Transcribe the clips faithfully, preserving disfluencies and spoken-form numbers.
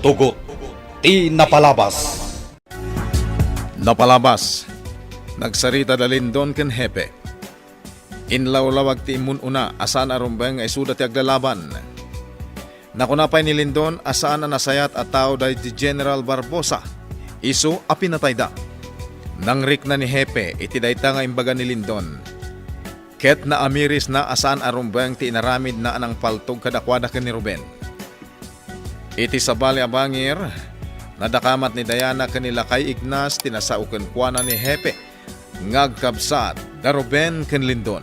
Tugot ti napalabas. Napalabas, nagsarita da Lindon ken Hepe. Inlawlawag ti immun-una a saan a rumbeng nga isuda ti aglalaban. Nakuna pay ni Lindon a saan a nasayat a tao daydi General Barbosa, isu a pinatayda. Nangrikna ni Hepe iti dayta nga imbaga ni Lindon, ket naamirisna a saan a rumbeng ti inaramidna a nangpaltog kadakuada ken ni Ruben. Iti sabali a bangir, nadakamat ni Diana ken ni Lakay Ignas ti nasao kenkuana ni Hepe nga agkabsat da Ruben ken Lindon.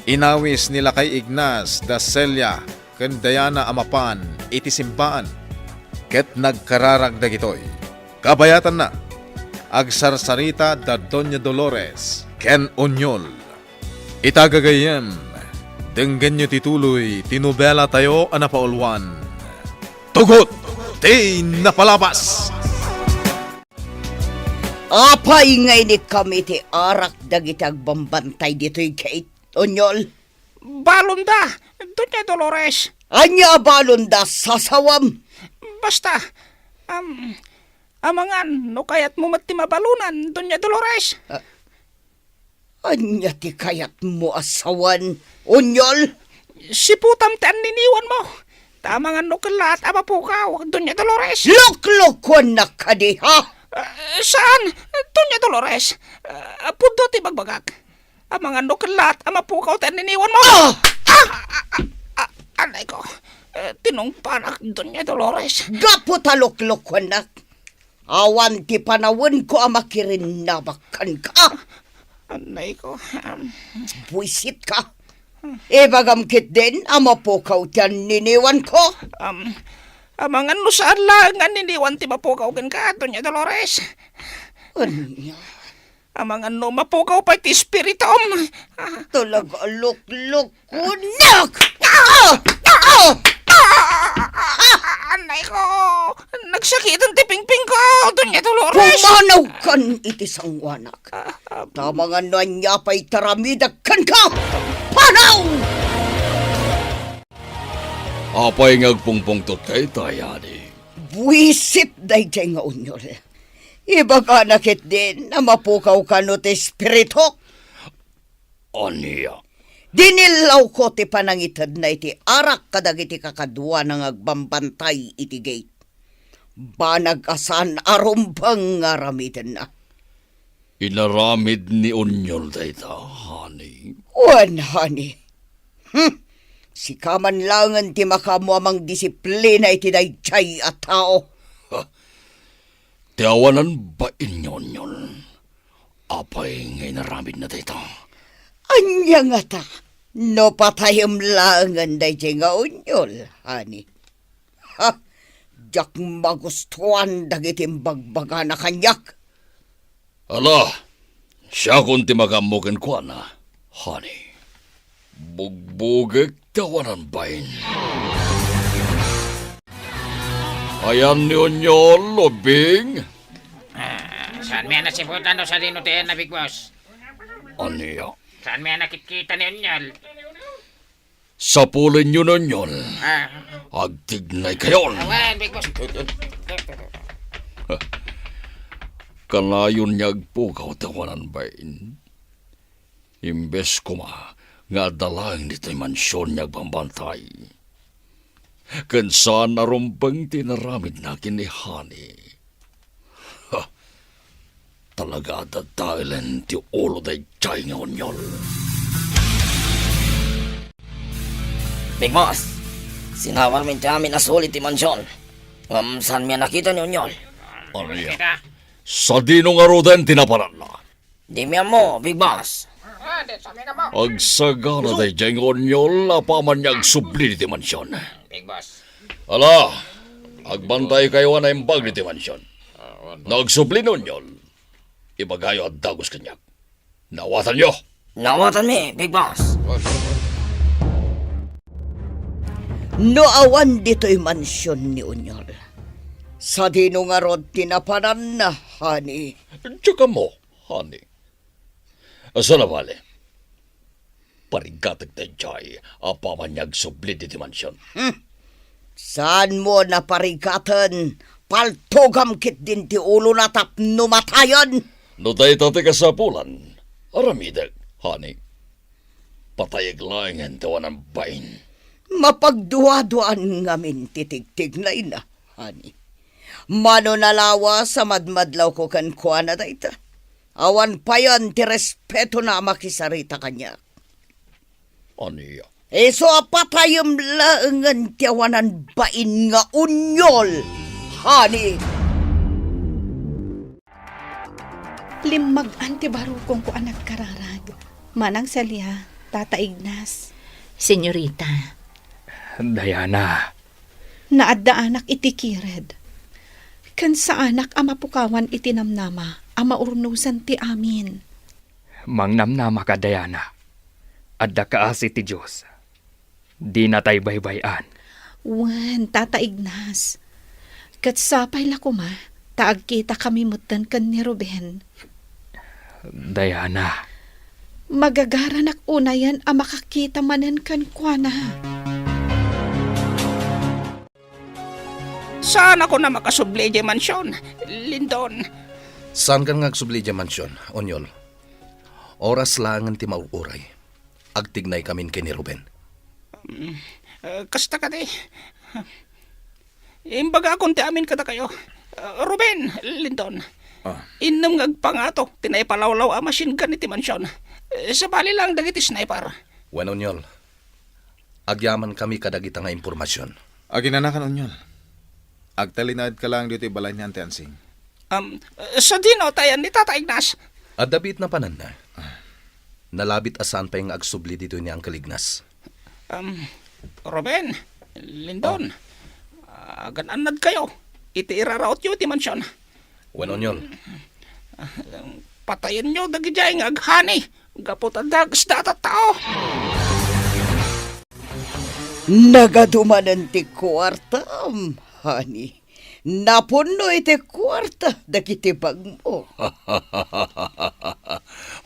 Inawis ni Lakay Ignas da Celia ken Diana a mapan iti simbaan, ket nagkararag dagitoy. Kabayatanna, agsarsarita da Doña Dolores ken Onyol. Ita gagayyem, denggenyo ti tuloy ti nobelatayo a napauluan, Tugot ti Napalabas! Apay nga inikkam iti arak dagiti agbambantay ditoy gate, Onyol? Balonda, Doña Dolores. Ania a balonda, sasawam? Basta, um, amangan no kayatmo met ti mabalonan, Doña Dolores. Ah, Ania ti kayatmo a sawen, Onyol? Siputam ti anniniwanmo. Ta amangan no kellaat a mapukaw, Doña Dolores. Loklokuennak kadi, ha? Ah, saan, Doña Dolores. Ah, pudno ti ibagbagak. Amangan no kellaat a mapukaw ti anniniwanmo. Ah! Ah, ah, ah, ah, anay ko. Eh, tinungpanak, Doña Dolores. Gapu ta loklokuennak. Awan ti panawenko a makirinnabak kenka. Anay ko, um, Buisitka. Ibagam ketdin a mapukaw ti anniniwanko. Um, amangan no saan laeng nga anniniwan ti mapukaw kenka, Doña Dolores. Ania? Amangan no mapukaw pay ti espiritum. Ah. Talaga a loklokuennak! Ah! Ah! Anay ko! Nagsakiten ti pingpingko, Doña Dolores! Pumanawkan iti sanguanak. Ah, ah. Ta amangan no ania pay ti aramidek kenka! Panaw! Apay nga agpungpungtotka itay, Ani? Buisit daydiay nga Onyol. Ibagana ketdin a mapukaw kano ti espirituk. Ania? Dinillawko ti panangitedna iti arak kadagiti kakaduana nga agbambantay iti gate. Banag a saan a rumbeng nga aramidenna. Inaramid ni Onyol dayta, honey? Wen, honey. Hmm. Sika man laengen ti makaammo a mangdisiplina iti daydiay a tao. Ha. Ti awanan bain ni Onyol. Apay nga inaramidna dayta? Ania ngata? No patayem laengen daydiay nga Onyol, honey. Ha? Diak magustuan dagiti imbagbagana kaniak. Ala, siakon ti makaammo kenkuana, honey. Bugbugek ti awanan bain. Ayan ni Onyol, Lubing. Ah, saan mi a nasiputan no sadino ti ayanna, Big Boss? Ania? Saan mi a nakitkita ni Onyol? Sapulenyo ni Onyol. Ah. Agtignaykayon. Awan, Big Boss. Kanayon nga agpukaw ti awanan bain. Imbes koma nga adda laeng ditoy mansion nga agbambantay. Ken saan a rumbeng ti inaramidna ken ni Honey. Ha! Talaga a dadaelen ti ulo daydiay nga Onyol. Big Boss, sinawarmi ti amin a suli ti mansion. Ngem saanmi a nakita ni Onyol. Ania? Sadino ngaruden ti napananna? Dimi ammo, Big Boss. Agsagana daydiay nga Onyol apaman nga agsubli ditoy mansion. Big Boss. Ala, agbantaykayo a naimbag ditoy mansion. No agsubli ni Onyol, ibagayo a dagus kaniak. Naawatanyo? Naawatanmi, Big Boss. No awan ditoy mansion ni Onyol, sadino ngarud ti napananna, Honey? Diak ammo, Honey. Saan a bale, parigatek daydiay apaman nga agsubli ditoy mansion. Hmm. Saanmo a parigaten, paltogam ketdin ti ulona tapno matayen. No dayta ti kasapulan, aramidek, honey. Patayek laengen ti awanan bain. Mapagduaduaan ngamin ti tigtignayna, honey. Mano a lawas a madmadlawko kenkuana dayta. Awan payen ti respetona a makisarita kaniak. Ania? Isu a patayem laengen ti awanan bain nga unyol, honey. Limmag-an ti barukongko a nagkararag. Manang Celia, Tata Ignas. Senyorita. Diana. Naaddaanak iti kired. Ken saanak a mapukawan iti namnama a maurnosen ti amin. Mangnamnamaka, Diana. Adda kaasi ti Dios. Dinatay baybay-an. Wen, Tata Ignas. Ket sapay la koma ta agkitakami metten ken ni Ruben. Diana. Magagaranak unayen a makakita manen kenkuana. Saanakon a makasubli idiay mansion, Lindon. Saankan nga agsubli idiay mansion, Onyol. Oras laengen ti maur-uray. Agtignaykamin ken ni Ruben. Mm, eh, kasta kadi. Imbagakon ti amin kadakayo. Eh, Ruben, Lindon. Ah. Innem nga agpangato ti naipalawlaw a machine gun iti mansion. Eh, sabali lang dagiti sniper. Wen, Onyol. Agyamankami kadagita nga impormasion. Aginanakan, Onyol. Agtalinaedka laeng ditoy balay ni Auntie Ansing. Am, sadino ti ayan ni Tata Ignas? Adda biit napananna. Nalabit a saan pay nga agsubli ditoy ni Uncle Ignas. Am, Ruben, Lindon, agan-annadkayo iti irarautyo iti mansion. Wen, Onyol. Patayenyo dagidiay nga aghani gapu ta dagesda a tattao. Nagadu manen ti kuartam, honey. Napunno iti kuarta dagiti bagmo.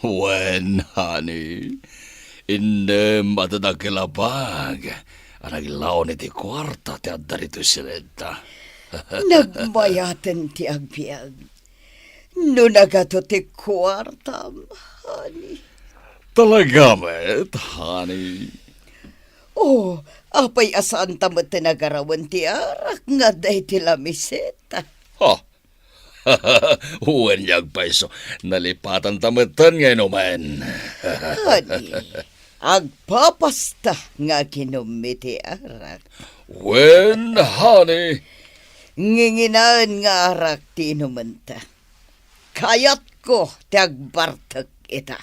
Wen, honey. Innem a dakkel a bag a naglaon iti kuarta ti adda ditoy silenta. Nagmayaten ti agbiag. No nagadu ti kuartam, honey. Talaga met, honey? Oh, apay a saanta met ti nagarawen ti arak nga adda iti lamiseta? Ha? Wen, agpayso, nalipatanta metten nga inumen. Honey, agpapasta nga aginummi ti arak. Wen, honey. Nginginaen nga arak ti inumenta. Kayatko ti agbartek ita.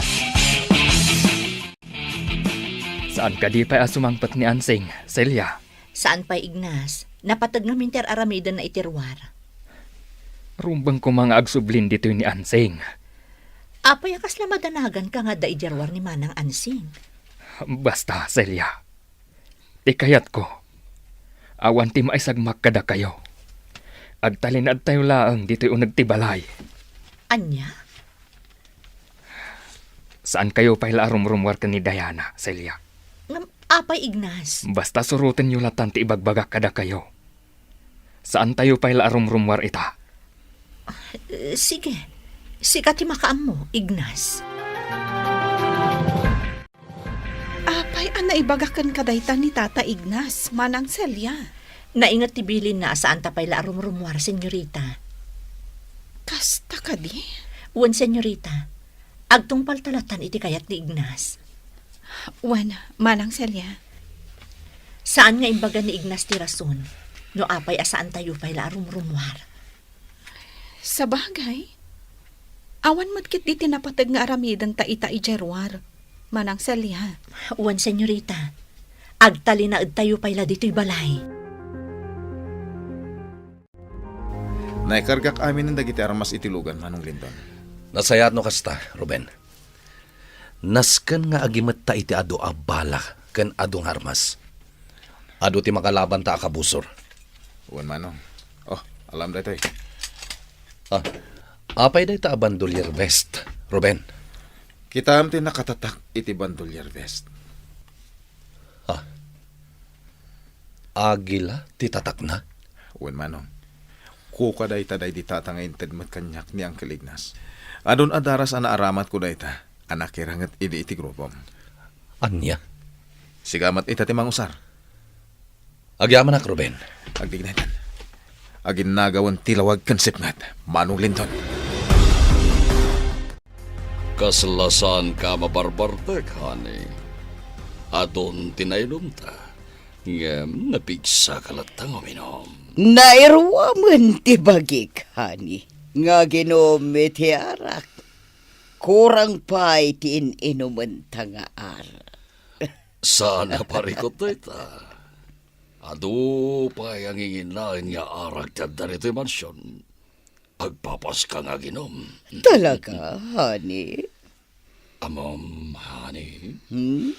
Saan kadi pay a sumangpet ni Ansing, Celia? Saan pay, Ignas. Napateg ngamin ti ar-aramidenna iti ruar. Rumbeng koma nga agsublin ditoy ni Ansing. Apay a kasla madanaganka nga adda idiay ruar ni Manang Ansing? Basta, Celia. Ti kayatko, awan ti maisagmak kadakayo. Agtalinaedtayo laeng ditoy uneg ti balay. Ania? Saankayo pay la a rumrumuar ken ni Diana, Celia. Ngem apay, Ignas? Basta surotenyo latan ti ibagbagak kadakayo. Saantayo pay la a rumrumuar ita. Eh, sige. Sika ti makaammo, Ignas. Apay a naibaga kenka dayta ni Tata Ignas, Manang Celia? Nainget ti bilinna a saanta pay la a rumrumuar, senyorita. Kasta kadi? Wen, senyorita. Agtungpalta latan iti kayat ni Ignas. Wen, Manang Celia. Saan nga imbaga ni Ignas ti rason no apay a saantayo pay la a rumrumuar. Sabagay, awan met ketdi ti napateg nga aramidenta ita idiay ruar, Manang Celia. Wen, senyorita. Agtalinaedtayo pay la ditoy balay. Naikargak aminen dagiti armas iti lugan, Manong Lindon. Nasayaat no kasta, Ruben. Nasken nga agimetta iti adu a bala ken adu nga armas. Adu ti makalabanta a kabusor. Wen, Manong. Oh, alam daytoy. Ah, apay dayta a bandolier vest, Ruben? Kitaem ti nakatatak iti bandolier vest. Ah. Agila ti tatakna? Wen, Manong. Kuka dayta daydi tata nga inted met kaniak ni Uncle Ignas. Adun a daras a naaramatko dayta a nakiranget idi iti grupom. Ania? Sika met ita ti mangusar. Agyamanak, Ruben. Agdignaytan. Aginnagawen ti lawag ken sipnget, Manong Lindon. Kasla saanka a mabarbartek, honey. Adun ti nainumta, ngem napigsaka latta nga uminom. Nairuamen ti bagik, honey, nga aginom iti arak. Kurang pay ti in-inumenta nga arak. Saan a parikot dayta. Adu pay a nginginaen nga arak ti adda ditoy mansion. Agpapaska nga aginom. Talaga, honey? Amam, honey? Hmm?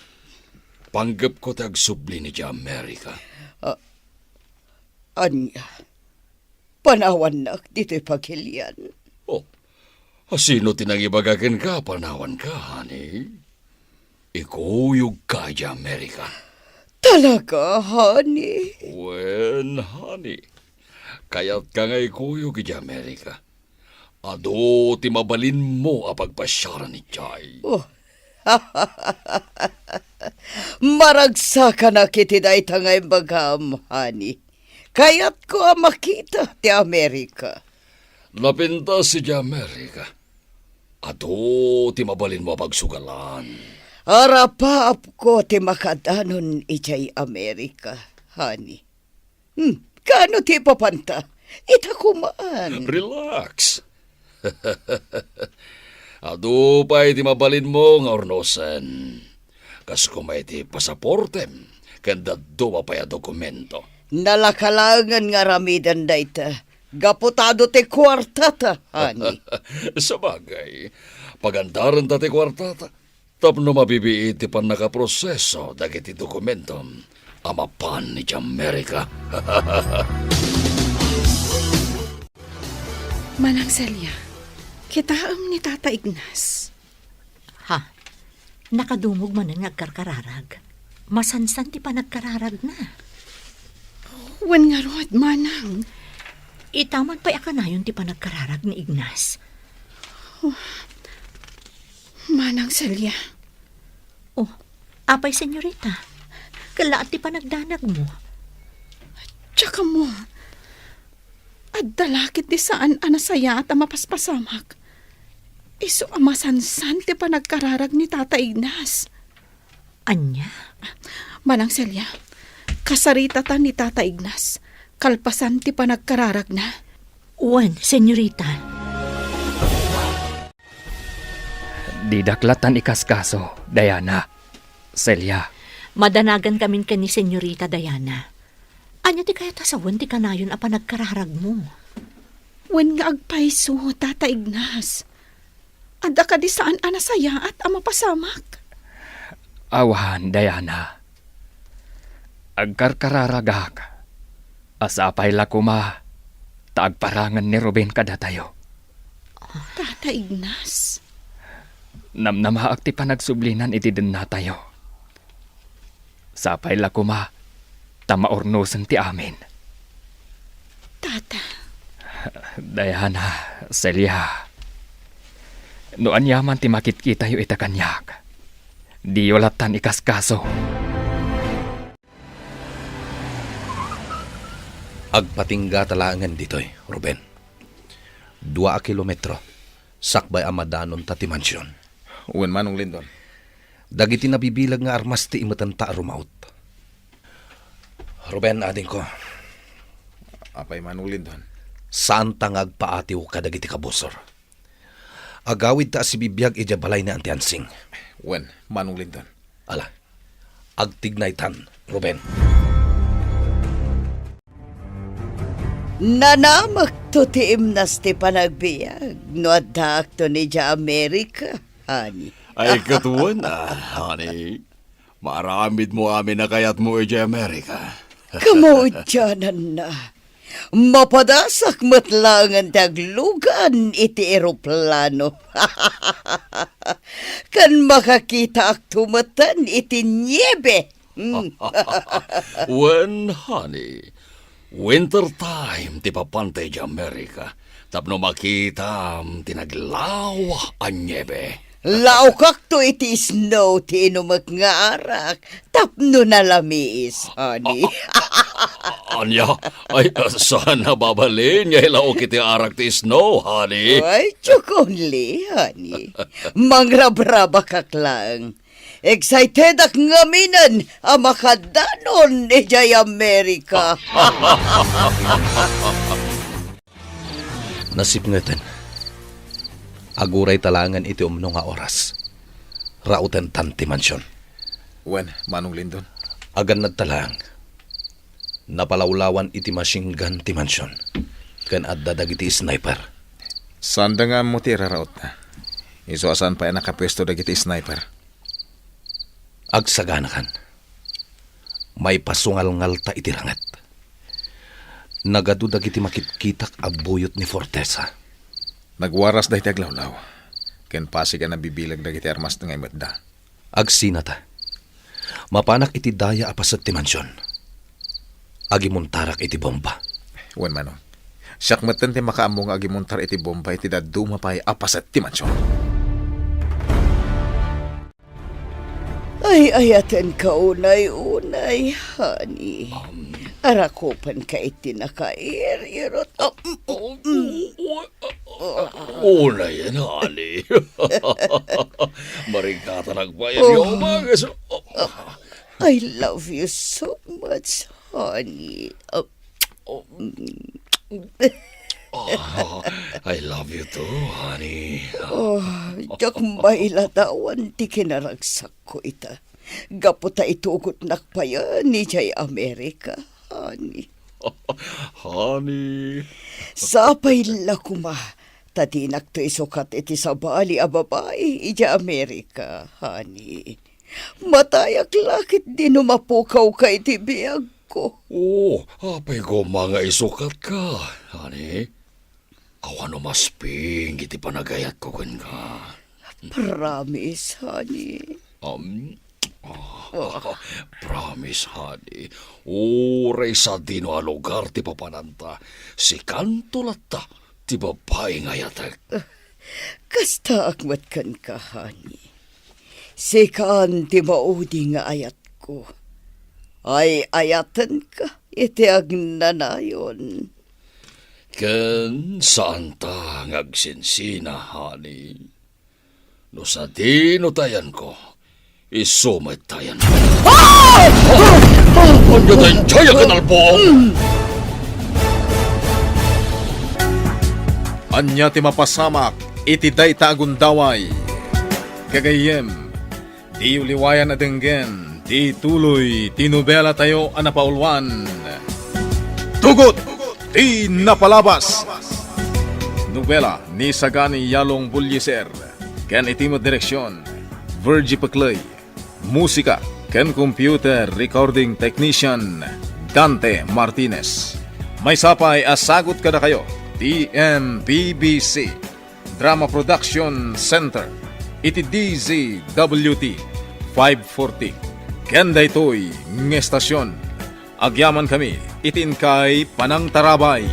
Panggepko ti agsubli idiay Amerika. Ah, ania? Panawannak ditoy pagilian. Oh, sino ti nangibaga kenka a panawanka, honey? Ikuyogka idiay Amerika. Talaga, honey? Wen, honey. Kayatka nga ikuyog idiay Amerika. Adu ti mabalinmo a pagpasiaran idiay. Oh. Maragsakanak iti dayta nga imbagam, honey. Kayatko a makita ti Amerika. Napintas idiay Amerika. Adu ti mabalinmo a pagsugalan. Arapaapko ti makadanon idiay Amerika, honey. Hmm, kaano ti ipapanta? Ita koman. Relax. Adu pay ti mabalinmo nga urnosen. Kas koma iti pasaportem ken dadduma pay a dokumento. Nalaka laengen nga aramiden dayta gapu ta adu ti kuartata, honey. Sabagay, pagandarenta ti kuartata tapno mabibiit ti pannakaproseso dagiti dokumentom a mapan idiay Amerika. Manang Celia, kitaem ni Tata Ignas. Ha? Nakadungog manen nga agkarkararag. Masansan ti panagkararagna. Wen ngarud, Manang. Ita man pay a kanayon ti panagkararag ni Ignas. Oh, Manang Celia. Oh, apay, senyorita? Kalaat ti panagdanagmo. Diak ammo. Adda la ketdi saan a nasayaat a mapaspasamak. Isu a masansan ti panagkararag ni Tata Ignas. Ania? Manang Celia, kasaritata ni Tata Ignas, kalpasan ti panagkararagna. Wen, senyorita. Didak latan ikaskaso, Diana. Celia. Madanagan kamin ken ni Senyorita Diana. Ania ti kayat a sawen ti kanayon a panagkararagmo? Wen nga agpayso, Tata Ignas. Adda kadi saan a nasayaat a mapasamak? Awan, Diana. Agkarkararagak a sapay la koma ta agparangen ni Ruben kadatayo. Tata Ignas. Namnamaak ti panagsublinan iti dennatayo. Sapay la koma ta maurnosen ti amin. Tata. Diana, Celia. No aniaman ti makitkitayo ita kaniak, diyo latan ikaskaso. Agpatinggata laengen ditoy, Ruben. Dua a kilometro, sakbay a madanonta ti mansion. Wen, Manong Lindon. Dagiti nabibileg nga armas ti imetenta a rumaut. Ruben, adingko. Apay, Manong Lindon? Saanta nga agpaatiw kadagiti kabusor. Agawidta a sibibiag idiay balay ni Auntie Hansing. Wen, Manong Lindon. Ala, agtignaytan, Ruben. Nanamekto ti imnas ti panagbiag no addaakton idiay Amerika, honey. Ay, ket wen, ah, honey. Maaramidmo amin a kayatmo idiay Amerika. Kamaudiananna. Mapadasak met laengen ti aglugan iti eroplano. Ken makakitaakto metten iti niebe. Mm. Wen, honey, winter time ti papantayo idiay Amerika tapno makitam ti naglawa a niebe. Laokakto iti snow ti inumek nga arak tapno nalamiis, honey. Ania? Ay, saan a mabalin nga ilaok iti arak ti snow, honey? Ay, joke only, honey. Mangrabrabakak lang. Excitedak ngaminen a makadanon idiay Amerika. Nasipngeten. Aguray ta laengen iti umno nga oras. Rauten tan ti mansion. Wen, Manong Lindon. Agannad ta laeng. Napalawlawan iti machine gun ti mansion. Ken adda dagiti sniper. Saanda nga ammo ti irarautna. Isu a saan pay a nakapuesto dagiti sniper. Agsaganakan. Maipasungalngalta iti ranget. Nagadu dagiti makitkitak a buyot ni Fortesa. Nagwaras dayta aglawlaw, ken pasig a nabibileg dagiti armas nga imetda. Agsinata. Mapanak iti daya a paset ti mansion. Agimuntarak iti bomba. Wen, Manong. Siak metten ti makaammo nga agimuntar iti bomba iti dadduma pay a paset ti mansion. Ay, ayatenka unay-unay, honey. Arakupenka iti nakairirot. Oh, mm, mm. Unayen, honey. Marigatan agbayad. Oh. Yo, magas. I love you so much, honey. Oh. Oh, I love you too, honey. Oh, diak mailadawan ti kinaragsakko ita. Gapu ta itugotnak payen idiay Amerika, honey. Honey. Sapay la koma, ta dinakto isukat iti sabali a babai idiay Amerika, honey. Matayak la ketdi no mapukawka iti biagko. Oh, apay koma nga isukatka, honey? Awan umasping iti panagayatko kenka. Promise, honey. Um, ah, promise, honey. Uray sadino a lugar ti papananta, sikanto latta ti babai nga ayatek. Kastaak met kenka, honey. Sikan ti maudi nga ayatko. Ay-ayatenka iti agnanayon. Ken saanta nga agsinsina, honey. No sadino ti ayanko, isu met ti ayanmo. Ah! Ania daydiay a kinalbong? Ania ti mapasamak iti dayta a gundaway? Gagayyem, diyo liwayan a denggen ti tuloy ti nobelatayo a napauluan, Tugot ti Napalabas. Nobela ni Sagani Yalong Bullieser ken iti met direksion, Virgie Pecley. Musika ken computer recording technician, Dante Martinez. Maysa pay a sagut kadakayo ti M P B C Drama Production Center iti D Z W T five forty. Ken daytoy nga estasion, agyamankami iti inkay panangtarabay.